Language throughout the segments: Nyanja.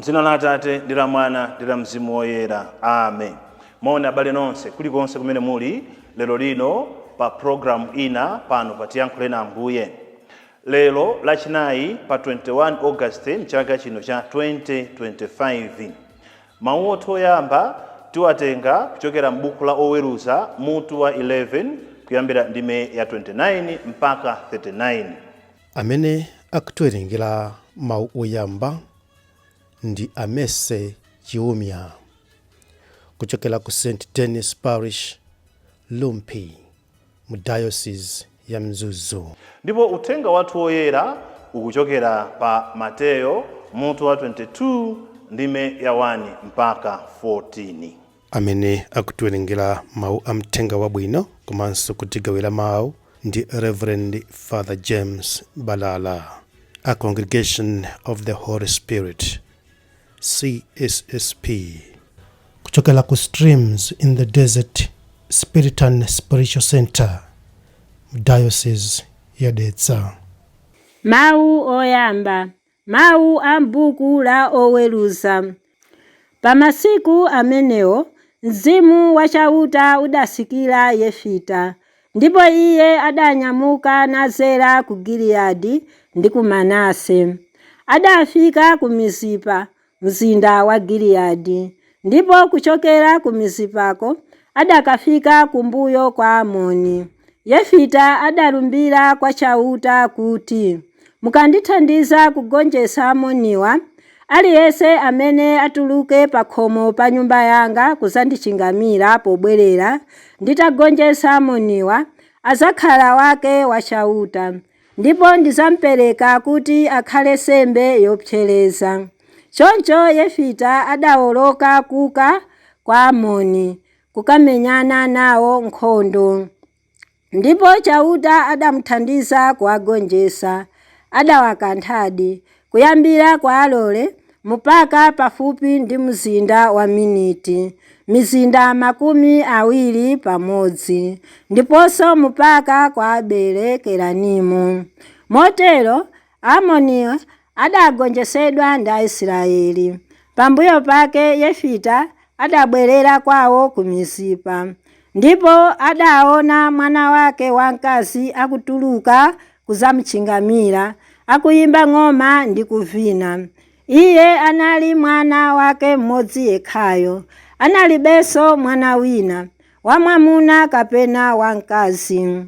M'dzina la Atate, ndi la Mwana, ndi la Mzimu Woyera. Amen. Moni abale nonse kulikonse kumene muli lero lino pa programu ina pano pa Tiyankhuleni Ambuye. Lero Lachinayi pa 21 August mchaka chino cha 2025. Mawu athu oyamba tiwatenga kuchokera m'buku la Oweruza mutu wa 11 kuyambira ndime ya 29 mpaka 39. Amene akutiwerengera mawu oyamba ndi a Mercy Chiumia kuchokera ku St Denis Parish, Rumphi, mu Diocese ya Mzuzu. Ndipo uthenga wathu woyera ukuchokera pa Mateyo mutu wa 22 ndime ya 1 mpaka 14. Amene akutiwerengera mawu a mthenga wabwino komanso kutigawira mawu ndi Reverend Father James Balala, a Congregation of the Holy Spirit, CSSP, kuchokera ku Streams in the Desert Spiritan Spiritual Center, Diocese ya Dedza. Mawu oyamba. Mawu a m'buku la Oweruza. Pa masiku amenewo mzimu wa Chauta udatsikira Yefita, ndipo iye adanyamuka nadzera ku Giliyadi ndi ku Manase. Adafika ku Mizipa, mzinda wa Giliyadi, ndipo kuchokera ku Mizipako adakafika kumbuyo kwa Amoni. Yefita adalumbira kwa Chauta kuti, Mukandithandiza kugonjetsa Aamoniwa, aliyense amene atuluke pakhomo pa nyumba yanga kudzandichingamira pobwerera nditagonjetsa Aamoniwa, adzakhala wake wa Chauta, ndipo ndidzampereka kuti akhale nsembe yopsereza. Choncho Yefita adawoloka kuka kwa Aamoni kukamenyana nawo nkhondo. Ndipo Chauta adamthandiza kuwagonjetsa. Adawakanthadi, kuyambira kwa Arore mpaka pafupi ndi mzinda wa Miniti, mizinda 20 pamodzi, ndiponso mpaka kwa Abele Keranimu. Motero Aamoniwo adagonjetsedwa ndi Aisraeli. Pambuyo pake Yefita adabwerera kwawo ku Mizipa. Ndipo adaona mwana wake wamkazi akutuluka kudzamchingamira, akuyimba ng'oma ndi kuvina. Iye anali mwana wake mmodzi yekhayo, analibenso mwana wina, wamwamuna kapena wamkazi.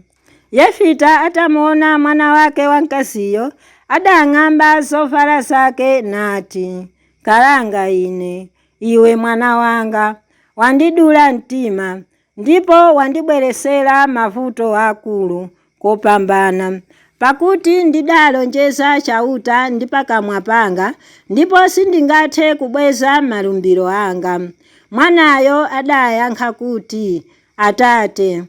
Yefita atamuona mwana wake wamkaziyo, adang'amba zovala zake nati, Kalanga ine, iwe mwana wanga! Wandidula mtima, ndipo wandibweretsera mavuto aakulu kopambana, pakuti ndidalonjeza Chauta ndi pakamwa panga, ndipo sindingathe kubweza malumbiro anga. Mwanayo adayankha kuti, Atate,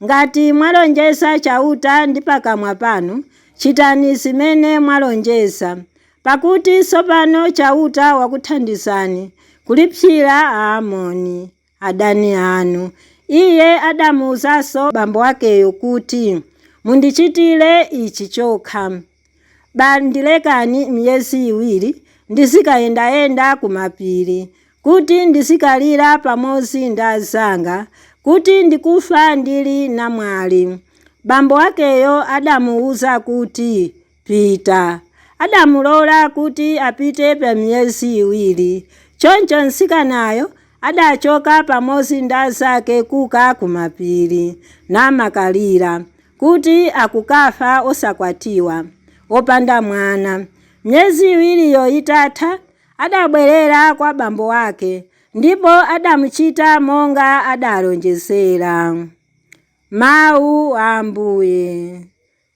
ngati mwalonjeza Chauta ndi pakamwa panu, chitani zimene mwalonjeza, pakuti tsopano Chauta wakuthandizani kulipsira Aamoni, adani anu. Iye adamuuzanso bambo akeyo kuti, Mundichitire ichi chokha. Bandilekani miyezi iwiri ndizikayendayenda ku mapiri, kuti ndizikalira pamodzi ndi anzanga, kuti ndikufa ndili namwali. Bambo akeyo adamuwuza kuti, Pita. Adamulola kuti apite pa miyezi iwiri. Choncho mtsikanayo adachoka pamodzi ndi anzake kuka kumapiri, namakalira, kuti akukafa osakwatiwa, opanda mwana. Miyezi iwiriyo itatha, adabwerera kwa bambo ake, ndipo adamuchita monga adalonjezera. Mawu a Ambuye.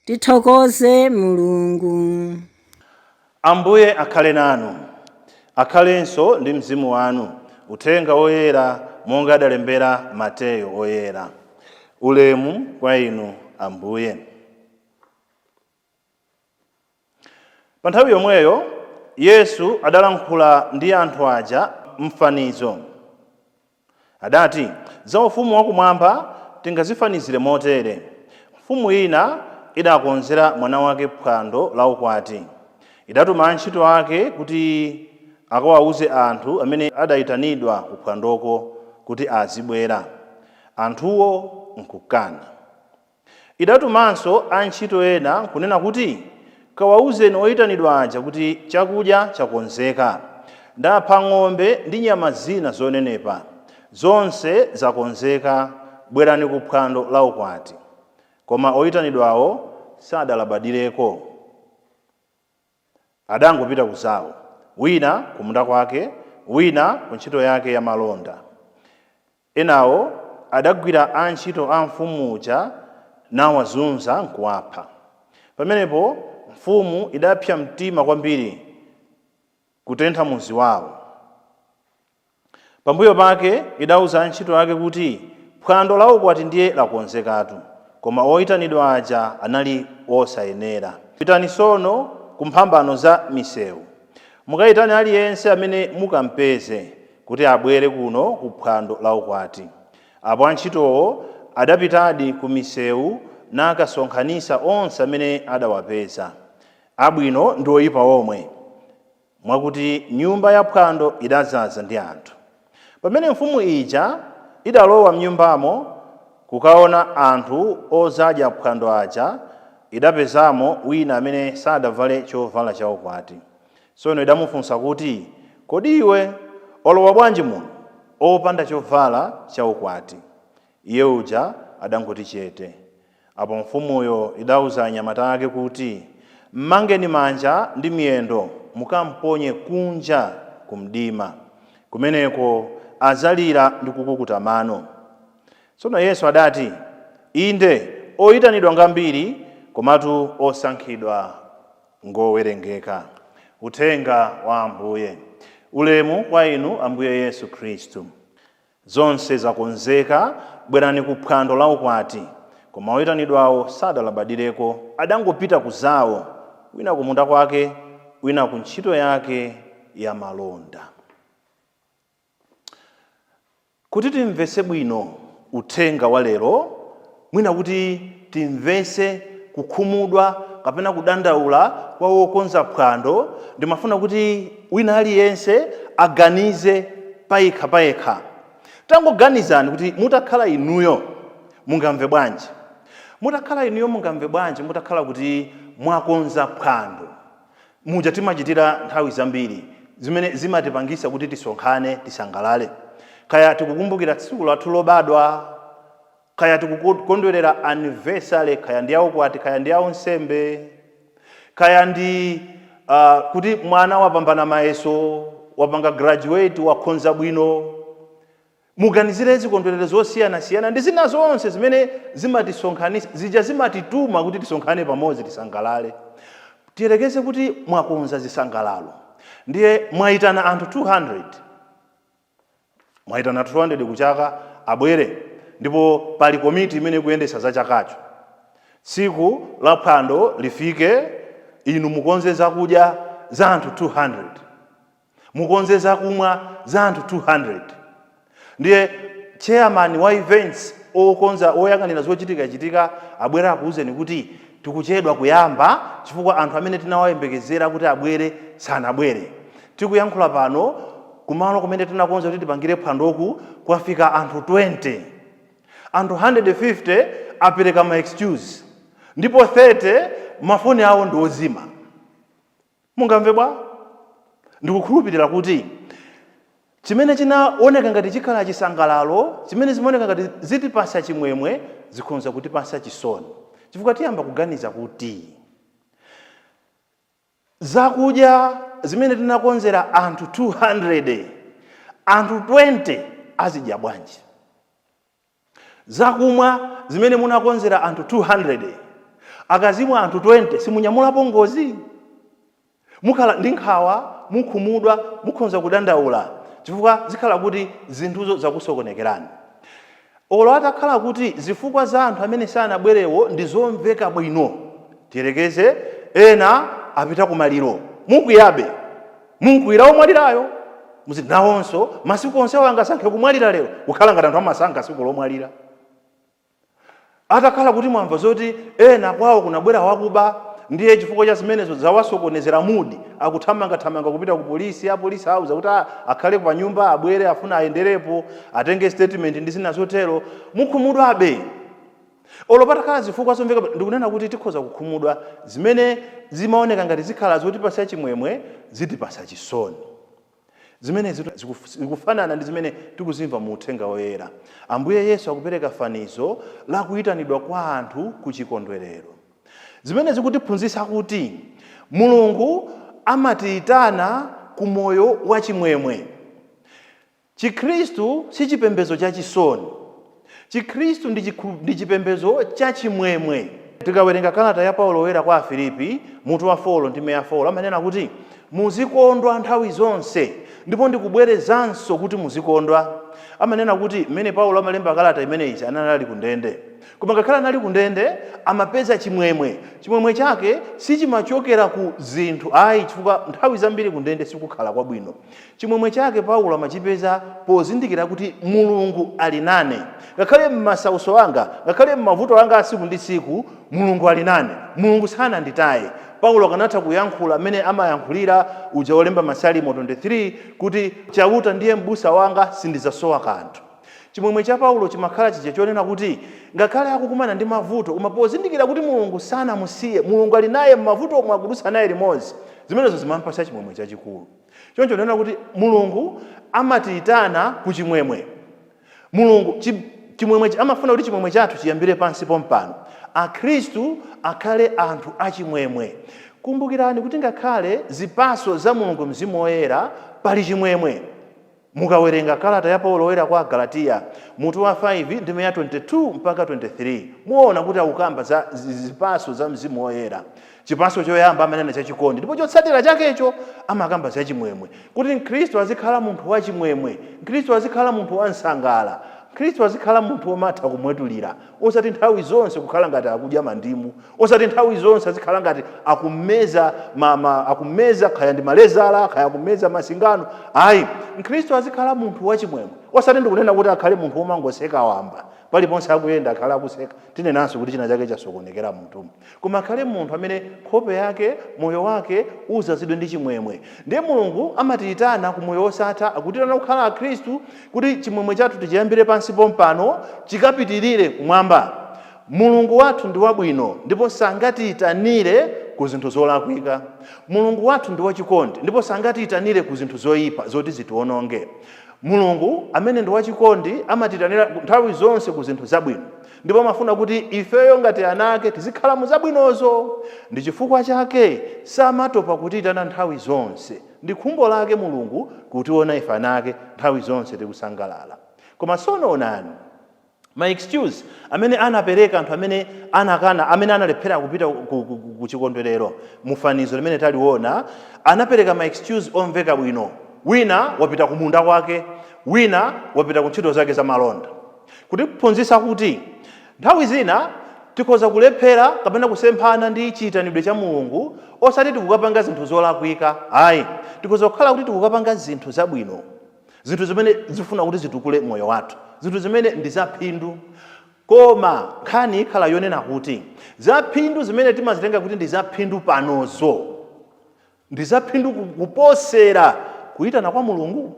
Tithokoze Mulungu. Ambuye akhale nanu. Akhalenso ndi mzimu wanu. Uthenga Woyera monga adalembera Mateyo Woyera. Ulemu kwa inu Ambuye. Pa nthawi yomweyo Yesu adalankhula ndi anthu aja m'fanizo. Adati, Za Ufumu wakumwamba tingazifanizire motere, Mfumu ina idakonzera mwana wake phwando laukwati. Idatuma antchito ake kuti akawauze anthu amene adayitanidwa kuphwandoko kuti azibwera. Anthuwo nkukana. Idatumanso antchito ena nkunena kuti, Kawauzeni oyitanidwa aja kuti chakudya chakonzeka. Ndapha ng'ombe ndi nyama zina zonenepa. Zonse zakonzeka, bwerani ku phwando la ukwati. Koma oyitanidwawo sadalabadireko. Adangopita kuzawo, wina kumunda kwake, wina ku ntchito yake ya malonda. Enawo adagwira antchito a mfumu uja nawazunza nkuwapha. Pamenepo mfumu idapsa mtima kwambiri kutentha mudzi wawo. Pambuyo pake idauza antchito ake kuti, Phwando la ukwati ndiye lakonzekatu, koma oitanidwa aja anali osayenera. Pitani tsono ku mphambano za misewu, mukaitane aliyense amene mukampeze, kuti abwere kuno ku phwando la ukwati. Apo antchitowo adapitadi ku misewu nakasonkhanitsa onse amene adawapeza, abwino ndi oipa omwe, mwakuti nyumba ya phwando idadzaza ndi anthu. Pamene mfumu ija idalowa m'nyumbamo kukaona anthu odzadya phwando aja, idapezamo wina amene sadavale chovala chaukwati. Tsono idamufunsa kuti, Kodi iwe walowa bwanji muno opanda chovala chaukwati? Iye uja adangoti chete. Apo mfumuyo idauza anyamata ake kuti, Mmangeni manja ndi miyendo, mukamponye kunja ku mdima. Kumeneko adzalira ndi kukukuta mano. Tsono Yesu adati, Inde, oitanidwa ngambiri, komatu osankhidwa ngowerengeka. Uthenga wa Ambuye. Ulemu kwa inu Ambuye Yesu Khristu. Zonse zakonzeka, bwerani ku phwando la ukwati. Koma oitanidwawo sadalabadireko, adangopita kuzawo, wina kumunda kwake, wina ku ntchito yake ya malonda. Kuti timvetse bwino uthenga wa lero, mwina kuti timvetse kukhumudwa kapena kudandaula kwa wokonza phwando, ndimafuna kuti wina aliyense aganize payekha payekha. Tangoganizani kuti mutakhala inuyo mungamve bwanji? Mutakhala inuyo mungamve bwanji mutakhala kuti mwakonza phwando? Muja timachitira nthawi zambiri zimene zimatipangisa kuti tisonkhane, tisangalale. Kaya tikukumbukira tsiku lathu lobadwa, kaya tikukondwerera anniversary, kaya ndi yaukwati, kaya ndi yaunsembe, kaya ndi kuti mwana wapambana mayeso, wapanga graduate, wakhonza bwino. Muganizire zikondwerero zosiyanasiyana ndi zina zonse zimene zimatisonkhanitsa, zija zimatituma kuti tisonkhane pamodzi tisangalale. Tiyerekeze kuti mwakonza zisangalalo, ndiye mwayitana anthu 200, mwayitana 200 kuchaka abwere, ndipo pali komiti imene ikuyendetsa za chakacho. Tsiku la phwando lifike, inu mukonze zakudya za anthu 200, mukonze zakumwa za anthu 200. Ndiye chairman wa events, okonza, oyang'anira zochitikachitika abwere akuwuzeni kuti tikuchedwa kuyamba chifukwa anthu amene tinawayembekezera kuti abwere sanabwere. Tikuyankhula pano, kumalo kumene tinakonza kuti tipangire phwandoku kwafika anthu 20, anthu 150 apereka ma excuse, ndipo 30 mafoni awo ndi ozima. Mungamve bwa? Ndikukhulupirira kuti chimene chinaoneka ngati chikhala chisangalalo, chimene zimaoneka ngati zitipasa chimwemwe, zikhonza kutipasa chisoni, chifukwa tiyamba kuganiza kuti zakudya zimene tinakonzera anthu 200, anthu 20 azidya bwanji? Zakumwa zimene munakonzera anthu 200, akazimwa anthu 20, simunyamulapo ngozi? Mukhala ndi nkhawa, mukhumudwa, mukhonza kudandaula, chifukwa zikhala kuti zinthuzo zakusokonekerani. Olo atakhala kuti zifukwa za anthu amene sanabwerewo ndi zomveka bwino, tiyerekeze ena apita kumaliro, mukwiyabe, munkwiyira omwalirayo, muziti nawonso masiku onsewo angasankhe kumwalira lero, kukhala ngati anthu amasankha tsiku lomwalira. Atakhala kuti mwamva zoti ena kwawo kunabwera wakuba, Ndiye chifukwa cha zimenezo zawasokonezera mood, akuthamangathamanga kupita ku polisi. Apolisi auza kuti akhale pa nyumba, abwere, afuna ayenderepo, atenge statement ndi zina zotero. Mukhumudwabe olo patakhala zifukwa zomveka. Ndikunena kuti tikhoza kukhumudwa. Zimene zimaoneka ngati zikhala zotipasa chimwemwe zitipasa chisoni. Zimene zikufanana ndi zimene tikuzimva mu Uthenga Woyera. Ambuye Yesu akupereka fanizo la kuyitanidwa kwa anthu ku chikondwerero, zimene zikutiphunzitsa kuti Mulungu amatiyitana ku moyo wachimwemwe. Chikhristu si chipembedzo chachisoni. Chikhristu ndi chipembedzo chachimwemwe. Tikawerenga kalata ya Paulo Woyera kwa Afilipi, mutu wa 4 ndi ya 4, amanena kuti muzikondwa nthawi zonse, ndipo ndikubwerezanso kuti muzikondwa. Amanena kuti mmene Paulo amalemba kalata imeneyi anali ali kundende, koma ngakhale anali kundende amapeza chimwemwe. Chimwemwe chake sichimachokera ku zinthu ayi, chifukwa nthawi zambiri kundende sikukhala kwabwino. Chimwemwe chake Paulo amachipeza pozindikira kuti Mulungu ali nane ngakhale m'masauso anga, ngakhale m'mavuto anga a tsiku ndi tsiku. Mulungu ali nane, Mulungu sananditaye. Paulo akanatha kuyankhula amene amayankhulira uja wolemba Masalimo 23 kuti, "Chauta ndiye m'busa wanga, sindidzasowa kanthu." Chimwemwe cha Paulo chimakhala chija chonena kuti ngakhale akukumana ndi mavuto, koma pozindikira kuti Mulungu sanamusiye, Mulungu ali naye m'mavuto omwe akudutsa naye limodzi, zimenezo zimampasa chimwemwe chachikulu. Choncho ndinena kuti Mulungu amatiyitana ku chimwemwe. Mulungu chimwemwe amafuna kuti chimwemwe chathu chiyambire pansi pompano. Akhristu akhale anthu achimwemwe. Kumbukirani kuti ngakhale zipatso za Mulungu Mzimu Woyera pali chimwemwe. Mukawerenga kalata ya Paulo Woyera kwa Galatiya, mutu wa 5 ndime ya 22 mpaka 23, muona kuti akukamba za zipatso za Mzimu Woyera. Chipatso choyamba amanena chachikondi, ndipo chotsatira chakecho amakamba zachimwemwe, kuti Mkhristu azikhala munthu wachimwemwe, Mkhristu azikhala munthu wansangala, Mkhristu azikhala munthu womatha kumwetulira, osati nthawi zonse kukhala ngati akudya mandimu, osati nthawi zonse azikhala ngati akumeza akumeza kaya ndi malezala, kaya akumeza masingano, ayi. Mkhristu azikhala munthu wachimwemwe. Osati ndikunena kuti akhale munthu womangoseka wamba, paliponse akuyenda akhale akuseka, tinenanso kuti china chake chasokonekera munthumu, koma akhale munthu amene nkhope yake, moyo wake uzazidwe ndi chimwemwe. Ndiye Mulungu amatiyitana ku moyo wosatha, akutiyitana kukhala Akhristu kuti chimwemwe chathu tichiyambire pansi pompano, chikapitirire kumwamba. Mulungu wathu ndi wabwino ndipo sangatiyitanire ku zinthu zolakwika. Mulungu wathu ndi wachikondi ndipo sangatiyitanire ku zinthu zoyipa zoti zitiwononge. Mulungu amene ndi wachikondi amatiyitanira nthawi zonse ku zinthu zabwino, ndipo amafuna kuti ifeyo ngati ana ake tizikhala mu zabwinozo. Ndi chifukwa chake samatopa kutiyitana nthawi zonse. Ndi khumbo lake Mulungu kutiona ife ana ake nthawi zonse tikusangalala. Koma tsono onani ma excuse amene anapereka anthu amene anakana, amene analephera kupita ku chikondwerero mu fanizo limene taliona. Anapereka ma excuse omveka bwino. Wina wapita kumunda kwake, wina wapita ku ntchito zake za malonda, kutiphunzitsa kuti nthawi zina tikhoza kulephera kapena kusemphana ndi chiyitanidwe cha Mulungu, osati tikukapanga zinthu zolakwika ayi. Tikhoza kukhala kuti tikukapanga zinthu zabwino, zinthu zimene zifuna kuti zitukule moyo wathu, zinthu zimene ndi zaphindu, koma nkhani ikhala yonena kuti zaphindu zimene timazitenga kuti ndi zaphindu panozo ndi zaphindu kuposera kuyitana kwa Mulungu?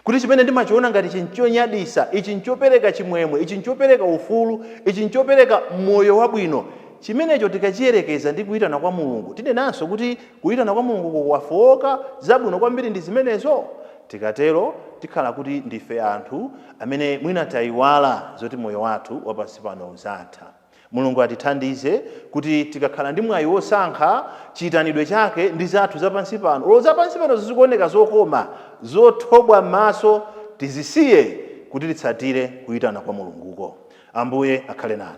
Kuti chimene ndimachiona ngati chinchonyadisa ichi, nchopereka chimwemwe ichi, nchopereka ufulu ichi, nchopereka moyo wabwino, chimenecho tikachiyerekeza ndi kuyitana kwa Mulungu, tinenanso kuti kuyitana kwa Mulungu kuwafowoka, zabwino kwambiri ndi zimenezo? Tikatero tikhala kuti ndife anthu amene mwina tayiwala zoti moyo wathu wapansi pano uzatha. Mulungu atithandize kuti tikakhala ndi mwayi wosankha chiyitanidwe chake ndi zathu zapansi pano, olo zapansi pano zizikuoneka zokoma, zothobwa m'maso, tizisiye kuti titsatire kuyitana kwa Mulunguko. Ambuye akhale nanu.